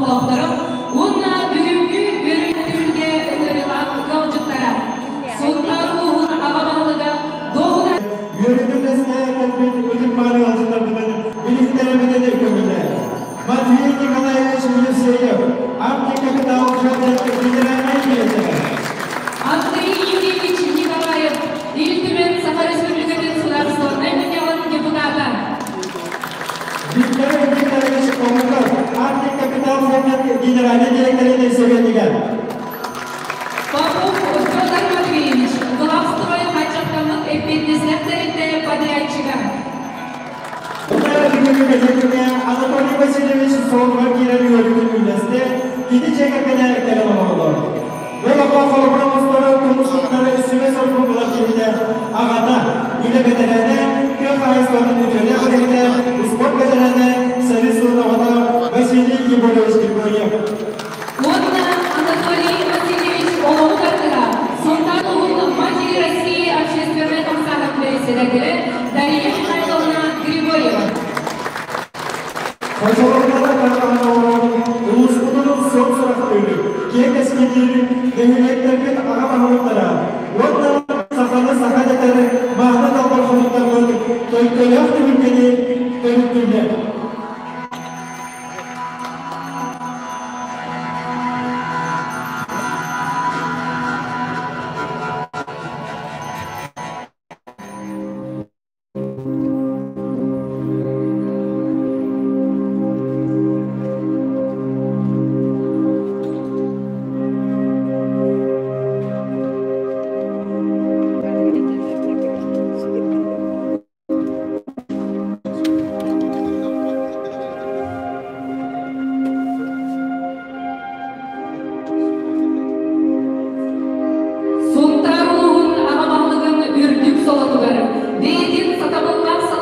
олохтоохторо уонна бүгүҥҥү үөрүү-түһүлгэ ыҥырыылаах ыалдьыттара, Сунтаар улууһун аҕа баһылыга Дуоһуна Үөрүүнү тэстэ кэлбит ытык-мааны ыалдьыттарбытын билиһиннэрэбитин көҥүлэ. Матвей Николаевич Елисеев, Арктик Капитал федеральнай дириэктэрэ. Андрей Юрьевич Николаев, Ил Түмэн Саха Республикатын Судаарыстыбаннай Мунньаҕын депутата. Виктор Викторович Омуков, Арктик Капитал фондун генеральнай дириэктэрин сэбиэтигэр. Попов Федор Матвеевич, Главстрой хааччахтаммыт эппиэтинэстээх тэрилтэ подрядчига. Анатолий Васильевич суолугар киирэр үөрүүтүн үллэстэ, кини дьиэ кэргэнэ кэлэн олороллор. Олоххо холобур оҥостору тумусуттары сүбэ-соргу ылар киһитэ, аҕата, үлэ бэтэрээнэ, тыа хаһаайыстыбатын үтүөлээх үлэһитэ, спорт бэтэрээнэ, сэрии сылын оҕото Василий Егорович Григорьев. Уонна Анатолий Васильевич олоҕу тардыһа Сунтаар улууһун Матери России общественнай хамсааһын бэрэссэдээтэлэ Дария Михайловна Григорьева. Хочолордоро тарҕаһан олорон улууспутунун суон сурахтыыр, киэҥ кэскилиир нэһилиэктэрбит аҕа баһылыктара уонна саханы саха дэтэр мааны далбар хотуттарбыт төлкөлөөх түһүлгэни төрүттүүллэр. Сунтаар улууһун аҕа баһылыгын үрдүк солотугар бэйэтин сатабыллаах.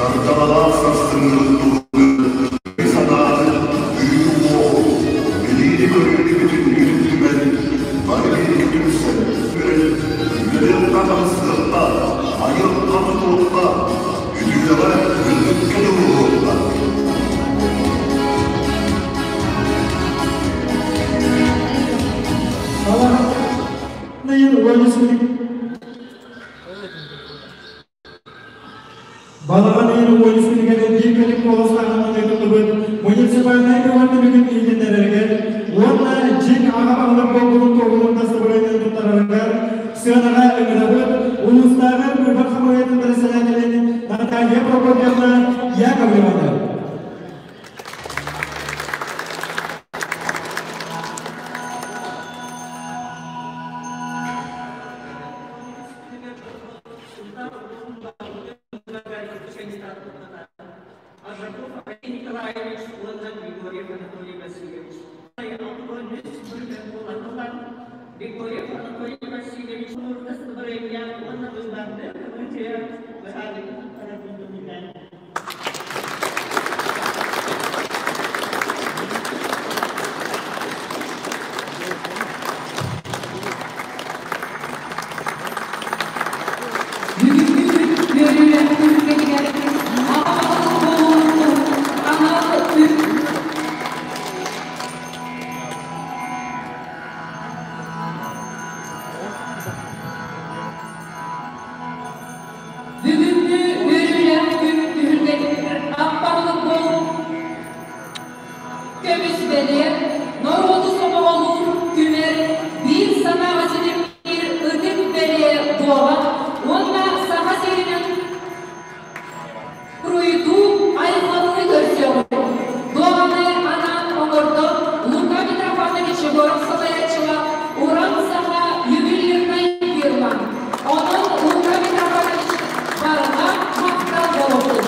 Сардаҥалаах сарсыҥҥыбыт туһугар өйү-санааны, күүһү-уоҕу, билиини-көрүүнү бүтүннүүтүн түмэн, бары бииргэ түмсэн, үөрэн, үөрэх-таҥасыахха, айыахха-тутуохха, үтүөҕэ, үрдүккэ дьулуһуохха. Балаҕан ыйын уонус күнүгэр биир кэлим куоластааһынан ыытыллыбыт муниципальнай көмө түмүгүн иһитиннэрэригэр уонна дьиҥ аҕа баһылык буолбутун туоһулук дастабырыанньаны туттарарыгар сыанаҕа ыҥырабыт улуустааҕы быыбар хамыыһыйатын бэрэссэдээтэлин Наталья Прокопьевна Яковлеваны. Аржаков Николаевич уонна Григорьев Анатолий Васильевич. Григорьев Анатолий Васильевич уонна быыбарды Бүгүҥҥү күн үөрүүлээх түһүлгэтигэр аҕа баһылык буолуутун анал үп Бүгүҥҥү үөрүүлээх күн түһүлгэтигэр аппаһылык буолуу Көмүс бэлиэ, норуоту сомоҕолуур, түмэр, биир санааҕа ситимниир ытык бэлиэ дуоҕа уонна Саха сиринэн уруйдуу, айхаллыы көрсүөҕүҥ. Дуоҕаны анаан оҥордо Лука Митрофанович Егоров салайааччыга Уран Саха ювелирнай фирма. Онон Лука Митрофанович барҕа махтал буолуохтун.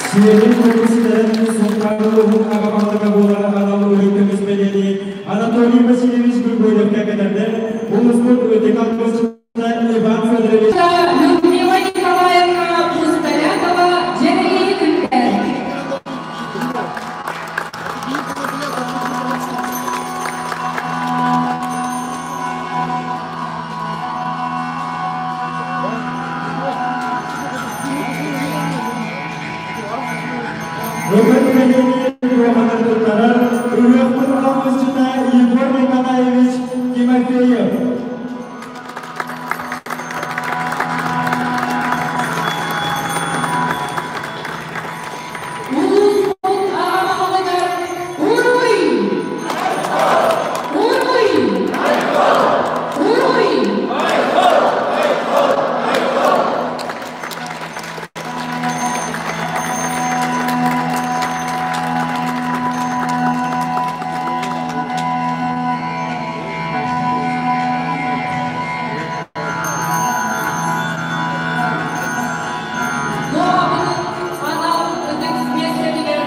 Сиэрин көмүстэрин Сунтаар улууһун аҕа баһылыга буолар анал үрүҥ көмүс бэлиэни Анатолий Васильевич Григорьевка кэтэрдэр улууспут ытык алгысчыта Иван Федорович Людмила Николаевна Пустолякова дьэрэкэйи күннэр. Бүгүн бэлиэни куоханар туттарар Ыһыахпыт алгысчыта Егор Николаевич Тимофеев. Улууспут аҕа баһылыгар Уруй! Уруй! Уруй! Дуоһабытын анал ытык миэстэтигэр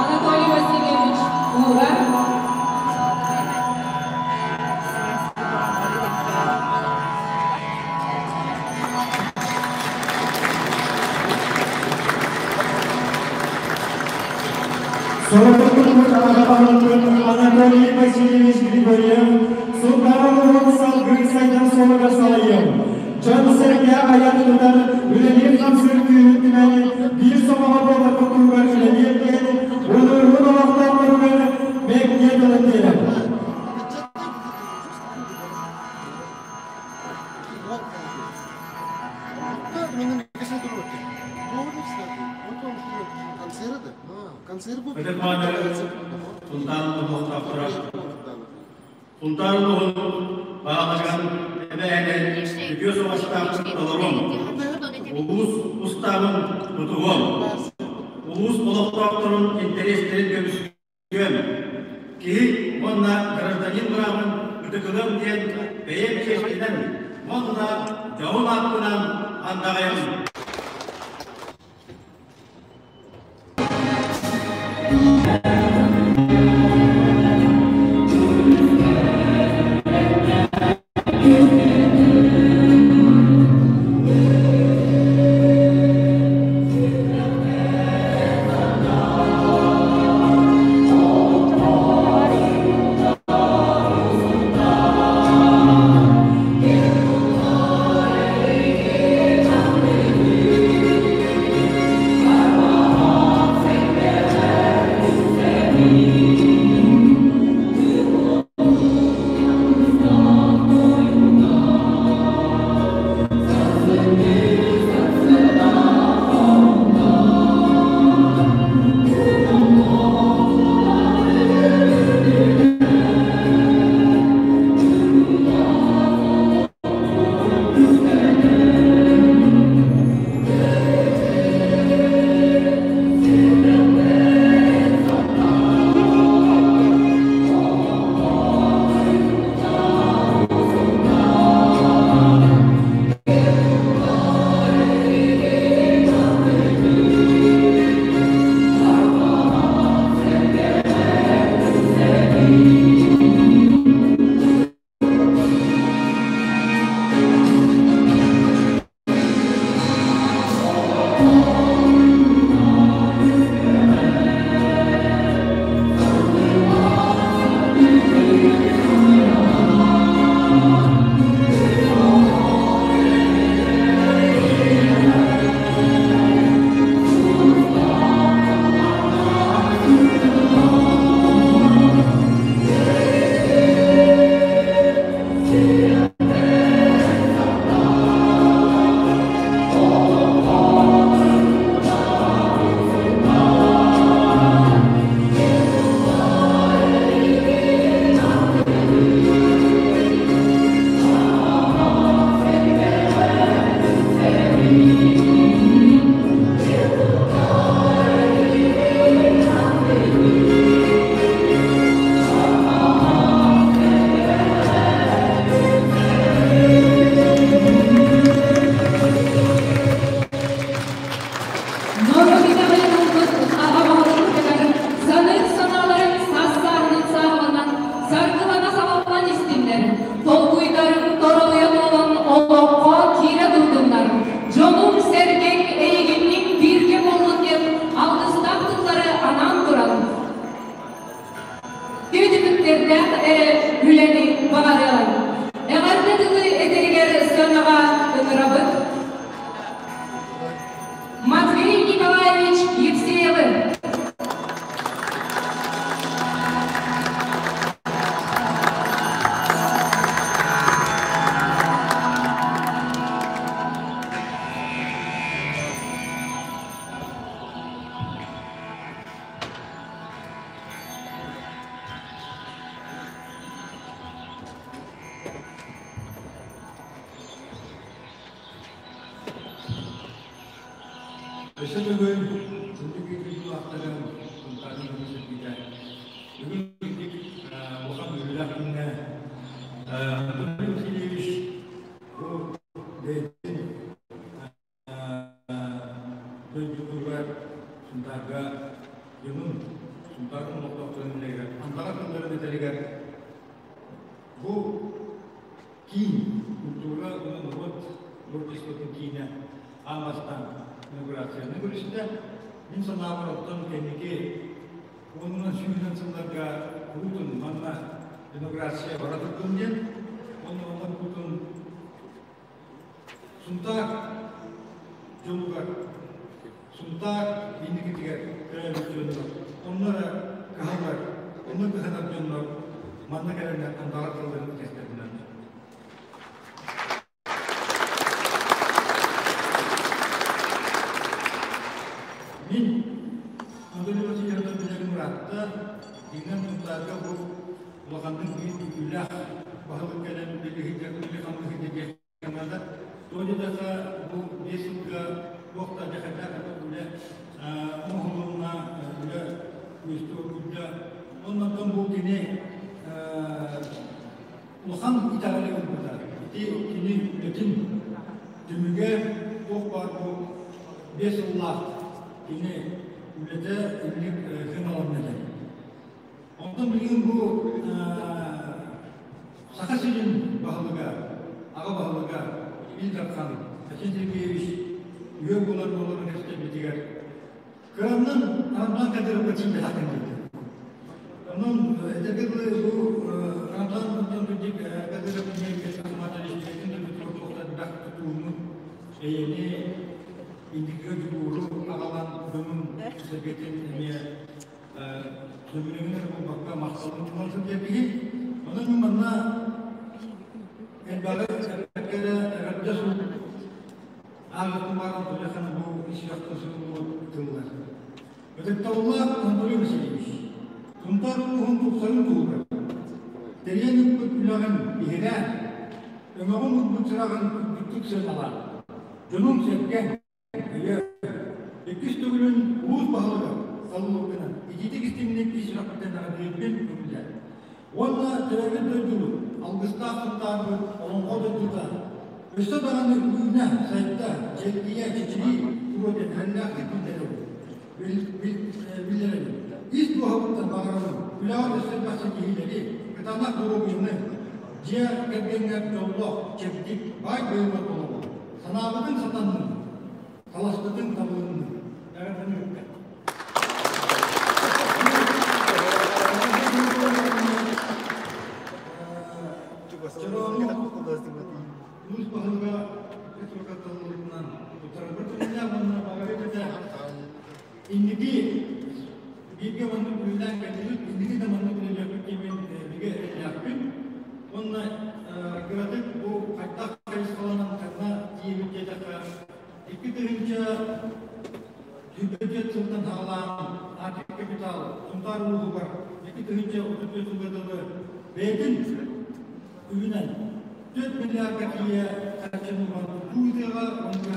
Анатолий Васильевич уурар. Соҕотохпут аҕа баһылыкпыт Анатолий Васильевич Григорьев Сунтаар улууһун салгыы сайдар суолугар салайыам. Дьон-сэргэ айан тутар, үлэлиир-хамсыыр күүһүн түмэн, биир сомоҕо буоларбыт туһугар үлэлиир диэн улууһун олохтоохторугар мэктиэ тылын биэрэр. Ытык-мааны Сунтаар олохтоохторо Сунтаар улууһун баҕаларыгар эбээнэн үтүө суобастаахтык толоруом, улуус устаабын тутуһуом, улуус олохтоохторун интэриэстэрин көмүскүөм, киһи уонна гражданин быраабын ытыгылыам диэн бэйэм чиэспинэн уонна дьоһун ааппынан андаҕайабын. Евсеевы. Өссө төгүл күндү күүтүүлээхтэрин Сунтаарын көмүсэргитэ бүгүн үрдүк улахан үөрүүлээх күҥҥэ Анатолий Васильевич бу бэйэтин дойдутугар Сунтаарга дьонун Сунтаарын олохтоохторун үлэгэр андаҕар тылларын этэригэр бу киин культура уонна норуот творчествотын киинэ аан бастаан инаугурацияны көрүстэ. Мин санаабар, оттон кэнники уонунан сүүһүнэн сылларга куруутун манна инаугурация бара турдун диэн, уонна онно куруутун Сунтаар дьонугар, Сунтаар инникитигэр төрөөбүт дьоннор, онно эрэ кыһаллар, онно кыһанар дьоннор манна кэлэннэр андаҕар тылларын кэстэринэн. Мин Анатолий Васильевна билэрим ыраатта, дьиҥинэн Сунтаарга бу улаханнык биир күүтүүлээх баһылык кэлэн үлэлиһитэ үлэ-хамнас диэххэ наада. Тоҕо диэтэххэ, бу 5 сылга туох да дьэхэддээх үлэ оҥоһулунна, үлэ үөскүү Оннуттан бу кини улахан итэҕэли ылбыта. Ити кини үлэтин түмүгэ туох баар бу 5 сыллаах кини үлэтэ инник сыаналанна этэ. Онтон билигин бу Саха сирин баһылыга, аҕа баһылыга Ил Дархан Айсен Сергеевич үһүө буолар буоларын кэпсэтэрбитигэр кыраннан Рамзан Кадыровка тиийбэтэхтэн диэтэ. Онон этэргэ дылы бу Рамзан Кадыров Ахматович бэйэтин дойдутугар туох да элбэх тутууну, эйэни, инникигэ дьулууру аҕалан дьонун сэргэтин эмиэ сөбүлэҥин эрэ буолбакка махталын тылан сылдьар киһи. Онон мин манна элбэҕи эппэккэ эрэ эҕэрдэ сурук ааҕыахпын баҕаран туйаххана бу ис сүрэхтэн суруллубут тыллар. Ытыктабыллаах Анатолий Васильевич, Сунтаар улууһун тупсарын туһугар тэрийэн ыыппыт үлэҕин биһирээн, өҥөҕүн уурбут сыраҕын үрдүктүк сыаналаан, дьонуҥ-сэргэҥ Өйөө, иккис төгүлүн улуус баһылыга саллыбыккынан итиитик истиҥник ис сүрэхпиттэн эҕэрдэлиирбин көҥүллээ. Уонна төрөөбүт дойдубут, алгыстаах Сунтаарбыт олоҥхо дойдута өссө даҕаны үүнэ, сайда, чэлгийэ, чэчирии туруо диэн эрэллээхтик биллэрэбин. Биллэрэбин. Ис дууһабыттан баҕарабын үлэҕэ өссө элбэх ситиһиилэри, кытаанах доруобуйаны, дьиэ кэргэҥҥэр дьоллоох, чэбдик, баай байылыат олоҕу. Санаабытыҥ сатаннын, таласпытыҥ табылыннын. Эҕэрдэни үккэ. Чороону улуус баһылыга Петр туттарарбар көҥүллээх уонна баҕарыах этэ инники бииргэ маннык үлэлээн кэллибит, инники да маннык үлэлиэхпит диэммин бигэ эрэллээхпин. Уонна кыратык бу хайдах хайысхаланан ханна тиийэбит диэтэххэ, 2024 сылтан саҕалаан Арктик капитал Сунтаар улууһугар 2034 сылга дылы бэйэтин үбүнэн 4 миллиардка тиийэ харчыны уган тутуу ыытыаҕа уонна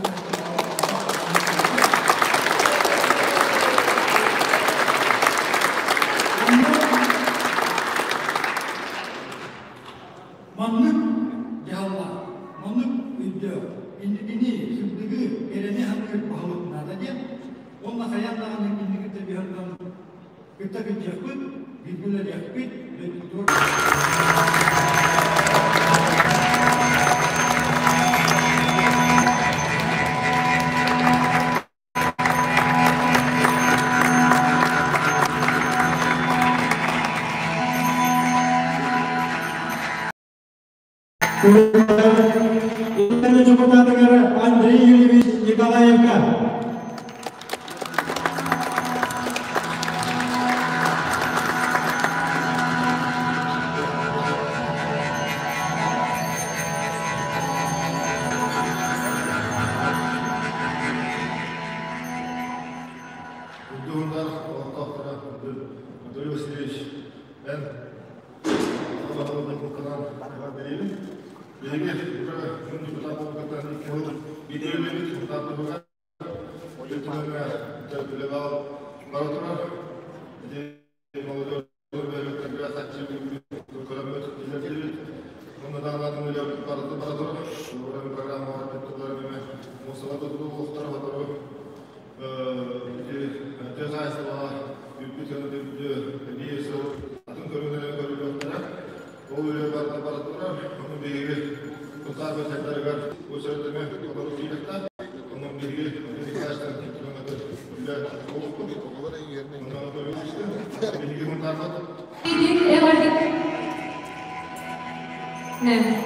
Маннык дьаһаллаах, маннык өйдөөх, инникини, сырдыгы, кэрэни саныыр баһылык наада диэн, уонна хайаан даҕаны инники тэбиһэртэн кытта кыдьыахпыт, бииргэ үлэлиэхпит, дойдубутугар Дьокутаатыгар Андрей Юрьевич Николаевка.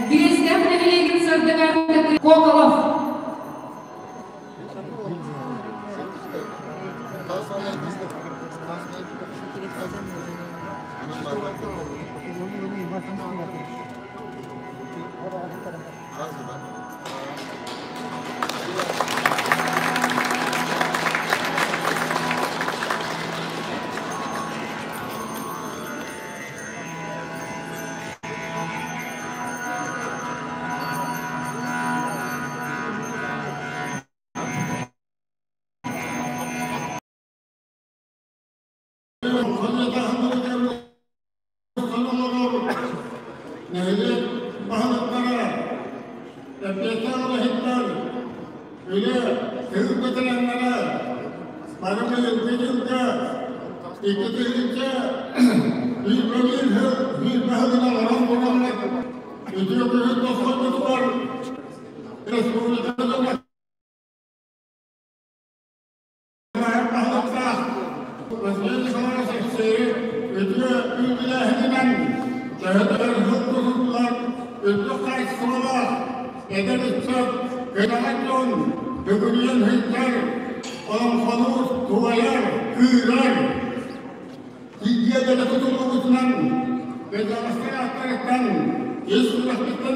Биэстээх нэһилиэгин сырдыгар Коколов. Нэһилиэк баһылыктара, эппиэттээх үлэһиттэр, үлэ, тыыл бэтэрээннэрэ, бары быйылгы дьылга 2021 сыл биир баһылыгар олорон буоланнар үтүө күһүн тосхойбутугар республика Баһылыктаах Василий Николаевич Алексеев үтүө үбүлээһининэн төһөтөр тутуллар үрдүк хаачыстыбалаах эдэр ыччат кыраҕа дьон төгүрүйэн сылдьар олоҥхолуур, туойар, кыырар тиийиэлэрэ тутуллубутунан кырдьаҕастар ааттарыттан ис сүрэхпиттэн.